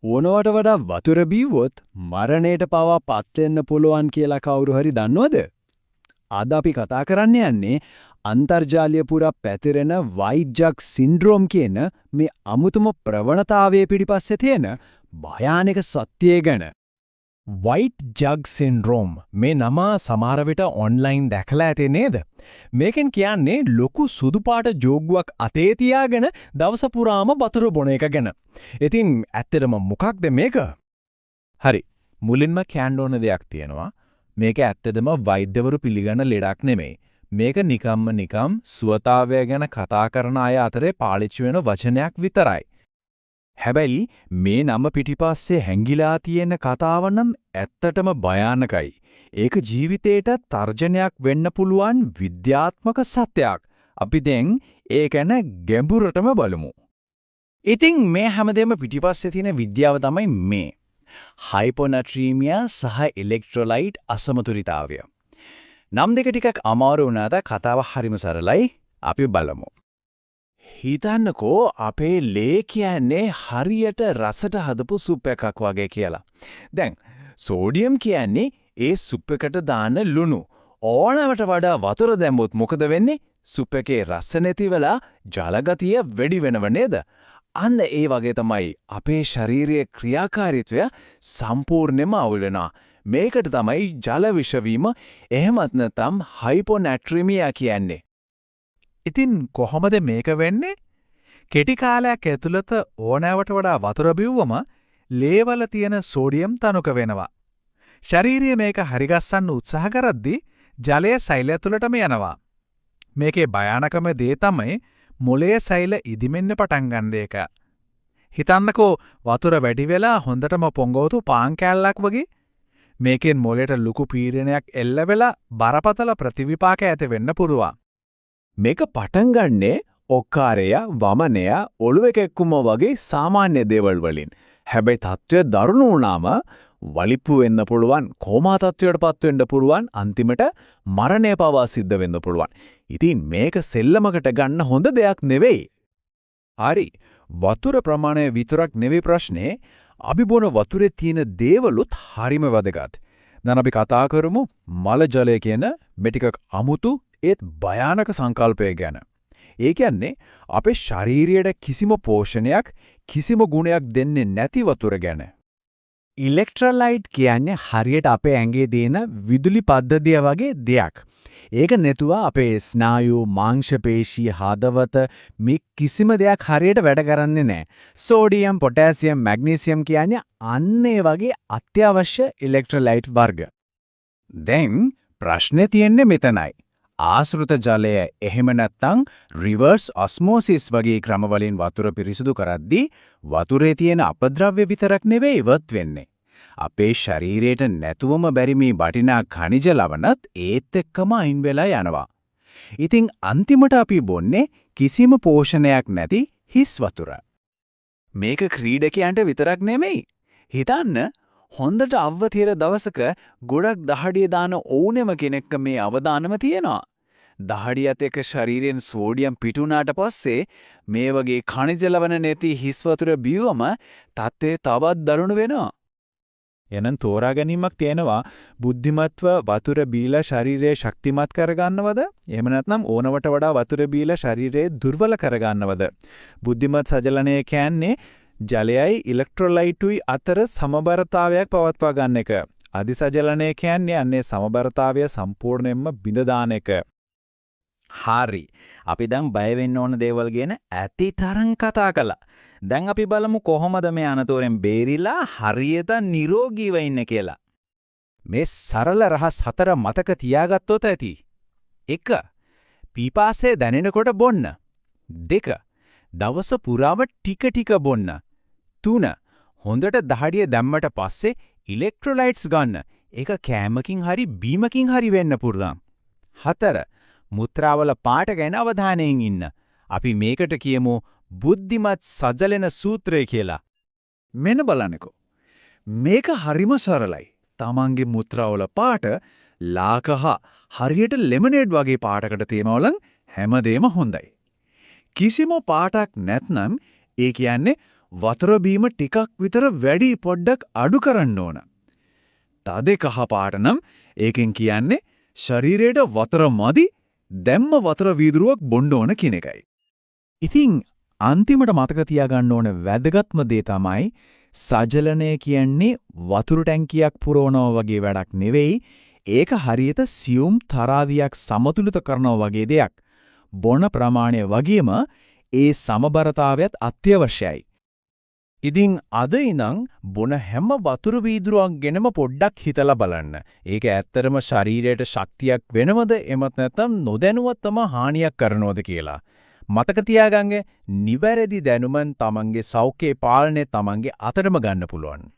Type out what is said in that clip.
ඕනවට වඩා වතුර බීවොත් මරණයට පවා පත් වෙන්න පුළුවන් කියලා කවුරු හරි දන්නවද? අද අපි කතා කරන්න යන්නේ අන්තර්ජාලය පුරා පැතිරෙන වයිට් ජග් සින්ඩ්‍රෝම් කියන මේ අමුතුම ප්‍රවණතාවයේ පිටිපස්සේ තියෙන භයානක සත්‍යය ගැන. වයිට් ජග් සින්ඩ්‍රෝම් මේ නම සමහර විට ඔන්ලයින් දැකලා ඇතේ නේද? මේකෙන් කියන්නේ ලොකු සුදු පාට ජෝග්ගුවක් අතේ තියාගෙන දවස පුරාම වතුර බොන එක ගැන. ඉතින් ඇත්තටම මොකක්ද මේක? හරි. මුලින්ම කියන්න ඕන දෙයක් තියෙනවා. මේක ඇත්තටම වෛද්‍යවරු පිළිගන්න ලෙඩක් නෙමෙයි. මේක නිකම්ම නිකම් සුවතාවය ගැන කතා කරන අය අතරේ පාවිච්චි වෙන වචනයක් විතරයි. හැබැයි මේ නම පිටිපස්සේ හැංගිලා තියෙන කතාව නම් ඇත්තටම භයානකයි. ඒක ජීවිතේට තර්ජනයක් වෙන්න පුළුවන් විද්‍යාත්මක සත්‍යයක්. අපි දැන් ඒ ගැන ගැඹුරටම බලමු. ඉතින් මේ හැමදේම පිටිපස්සේ තියෙන විද්‍යාව තමයි මේ. හයිපෝනැට්‍රීමියා සහ ඉලෙක්ට්‍රොලයිට් අසමතුලිතතාවය. නම් දෙක ටිකක් අමාරු වුණාට කතාව හරිම සරලයි. අපි බලමු. හිතන්නකෝ අපේ ලේ කියන්නේ හරියට රසට හදපු සුප් එකක් වගේ කියලා. දැන් සෝඩියම් කියන්නේ ඒ සුප් එකට දාන ලුණු. ඕනවට වඩා වතුර දැම්මොත් මොකද වෙන්නේ? සුප් එකේ රස නැති වෙලා ජල ගතිය වැඩි වෙනව නේද? අන්න ඒ වගේ තමයි අපේ ශාරීරික ක්‍රියාකාරීත්වය සම්පූර්ණයෙන්ම අවුල් වෙනවා. මේකට තමයි ජල විෂ වීම, එහෙමත් නැත්නම් හයිපෝනැට්‍රීමියා කියන්නේ. ඉතින් කොහොමද මේක වෙන්නේ? කෙටි කාලයක් ඇතුළත ඕනෑවට වඩා වතුර බිව්වම ලේවල තියෙන සෝඩියම් තනුක වෙනවා. ශාරීරිය මේක හරිගස්සන්න උත්සාහ කරද්දී ජලය සෛල ඇතුළටම යනවා. මේකේ භයානකම දේ තමයි මොළයේ සෛල ඉදිමෙන්න පටන් ගන්න එක. හිතන්නකෝ, වතුර වැඩි වෙලා හොඳටම පොඟවපු පාන් කෑල්ලක් වගේ. මේකෙන් මොළයට ලොකු පීඩනයක් එල්ල වෙලා බරපතල ප්‍රතිවිපාක ඇති වෙන්න පුළුවන්. මේක පටන් ගන්නෙ ඔක්කාරය, වමනය, ඔළුව කැක්කුම වගේ සාමාන්‍ය දේවල් වලින්. හැබැයි තත්ත්වය දරුණු වුණාම වලිප්පු වෙන්න පුළුවන්, කෝමා තත්ත්වයට පත් වෙන්න පුළුවන්, අන්තිමට මරණය පවා සිද්ධ වෙන්න පුළුවන්. ඉතින් මේක සෙල්ලමකට ගන්න හොඳ දෙයක් නෙවෙයි. හරි. වතුර ප්‍රමාණය විතරක් නෙවෙයි ප්‍රශ්නේ. අපි බොන වතුරේ තියෙන දේවලුත් හරිම වැදගත්. දැන් අපි කතා කරමු මල ජලය කියන මේ ටිකක් අමුතු ඒත් භයානක සංකල්පය ගැන. ඒ කියන්නේ අපේ ශරීරයට කිසිම පෝෂණයක්, කිසිම ගුණයක් දෙන්නේ නැති වතුර ගැන. ඉලෙක්ට්‍රොලයිට් කියන්නේ හරියට අපේ ඇඟේ තියෙන විදුලි පද්ධතිය වගේ දෙයක්. ඒක නැතුව අපේ ස්නායු, මාංශපේශී, හදවත මේ කිසිම දෙයක් හරියට වැඩ කරන්නේ නැහැ. සෝඩියම්, පොටෑසියම්, මැග්නීසියම් කියන්නේ අන්න ඒ වගේ අත්‍යවශ්‍ය ඉලෙක්ට්‍රොලයිට් වර්ග. දැන් ප්‍රශ්නේ තියෙන්නේ මෙතනයි. ආශ්‍රිත ජලය, එහෙම නැත්නම් රිවර්ස් ඔස්මෝසිස් වගේ ක්‍රමවලින් වතුර පිරිසිදු කරද්දී වතුරේ තියෙන අපද්‍රව්‍ය විතරක් නෙවෙයි ඉවත් වෙන්නේ. අපේ ශරීරයට නැතුවම බැරි මේ වටිනා ඛනිජ ලවණත් ඒත් එක්කම අයින් වෙලා යනවා. ඉතින් අන්තිමට අපි බොන්නේ කිසිම පෝෂණයක් නැති හිස් වතුර. මේක ක්‍රීඩකයන්ට විතරක් නෙමෙයි. හිතන්න, හොඳට අව්ව තියෙන දවසක ගොඩක් දහඩිය දාන ඕනෙම කෙනෙක්ක මේ අවදානම තියෙනවා. දහඩියත් එක්ක ශරීරයෙන් සෝඩියම් පිට වුණාට පස්සේ මේ වගේ ඛනිජ ලවණ නැති හිස් වතුර බිව්වම තත්ත්වය තවත් දරුණු වෙනවා. එහෙනම් තෝරා ගැනීමක් තියෙනවා: බුද්ධිමත්ව වතුර බීලා ශරීරය ශක්තිමත් කරගන්නවද? එහෙම නැත්නම් ඕනවට වඩා වතුර බීලා ශරීරය දුර්වල කරගන්නවද? බුද්ධිමත් සජලනය කියන්නේ ජලයයි ඉලෙක්ට්‍රොලයිටුයි අතර සමබරතාවයක් පවත්වා ගන්න එක. අධිසජලනය කියන්නේ අන්න ඒ සමබරතාවය සම්පූර්ණයෙන්ම බිඳ දාන එක. හරි. අපි දැන් බය වෙන්න ඕන දේවල් ගැන ඇති තරම් කතා කළා. දැන් අපි බලමු කොහොමද මේ අනතුරෙන් බේරිලා හරියට නිරෝගීව ඉන්නේ කියලා. මේ සරල රහස් හතර මතක තියාගත්තොත් ඇති. 1. පිපාසය දැනෙනකොට බොන්න. 2. දවස පුරාම ටික ටික බොන්න. 3. හොඳට දහඩිය දැම්මට පස්සේ ඉලෙක්ට්‍රොලයිට්ස් ගන්න. ඒක කෑමකින් හරි බීමකින් හරි වෙන්න පුළුවන්. 4. මුත්‍රාවල පාට ගැන අවධානයෙන් ඉන්න. අපි මේකට කියමු බුද්ධිමත් සජලන සූත්‍රය කියලා. මෙන්න බලන්නකෝ. මේක හරිම සරලයි. තමන්ගේ මුත්‍රාවල පාට ලාකහ හරියට ලෙමනේඩ් වගේ පාටකට තියෙනවා නම් හැමදේම හොඳයි. කිසිම පාටක් නැත්නම්, ඒ කියන්නේ වතුර බීම ටිකක් විතර වැඩි පොඩ්ඩක් අඩු කරන්න ඕන. තද කහ පාට නම් ඒකෙන් කියන්නේ ශරීරයට වතුර මදි, දැම්ම වතුර වීදුරුවක් බොන්න ඕන කියන එකයි. ඉතින් අන්තිමට මතක තියාගන්න ඕන වැදගත්ම දේ තමයි සජලනය කියන්නේ වතුර ටැංකියක් පුරවනවා වගේ වැඩක් නෙවෙයි. ඒක හරියට සියුම් තරාදියක් සමතුලිත කරනවා වගේ දෙයක්. බොන ප්‍රමාණය වගේම ඒ සමබරතාවයත් අත්‍යවශ්‍යයි. ඉතින් අද ඉඳන් බොන හැම වතුර වීදුරුවක් ගැනම පොඩ්ඩක් හිතලා බලන්න. ඒක ඇත්තටම ශරීරයට ශක්තියක් වෙනවද එමත් නැත්නම් නොදැනුවත්වම හානියක් කරනවද කියලා. මතක තියාගන්න, නිවැරදි දැනුමෙන් තමන්ගේ සෞඛ්‍ය පාලනය තමන්ගේ අතටම ගන්න පුළුවන්.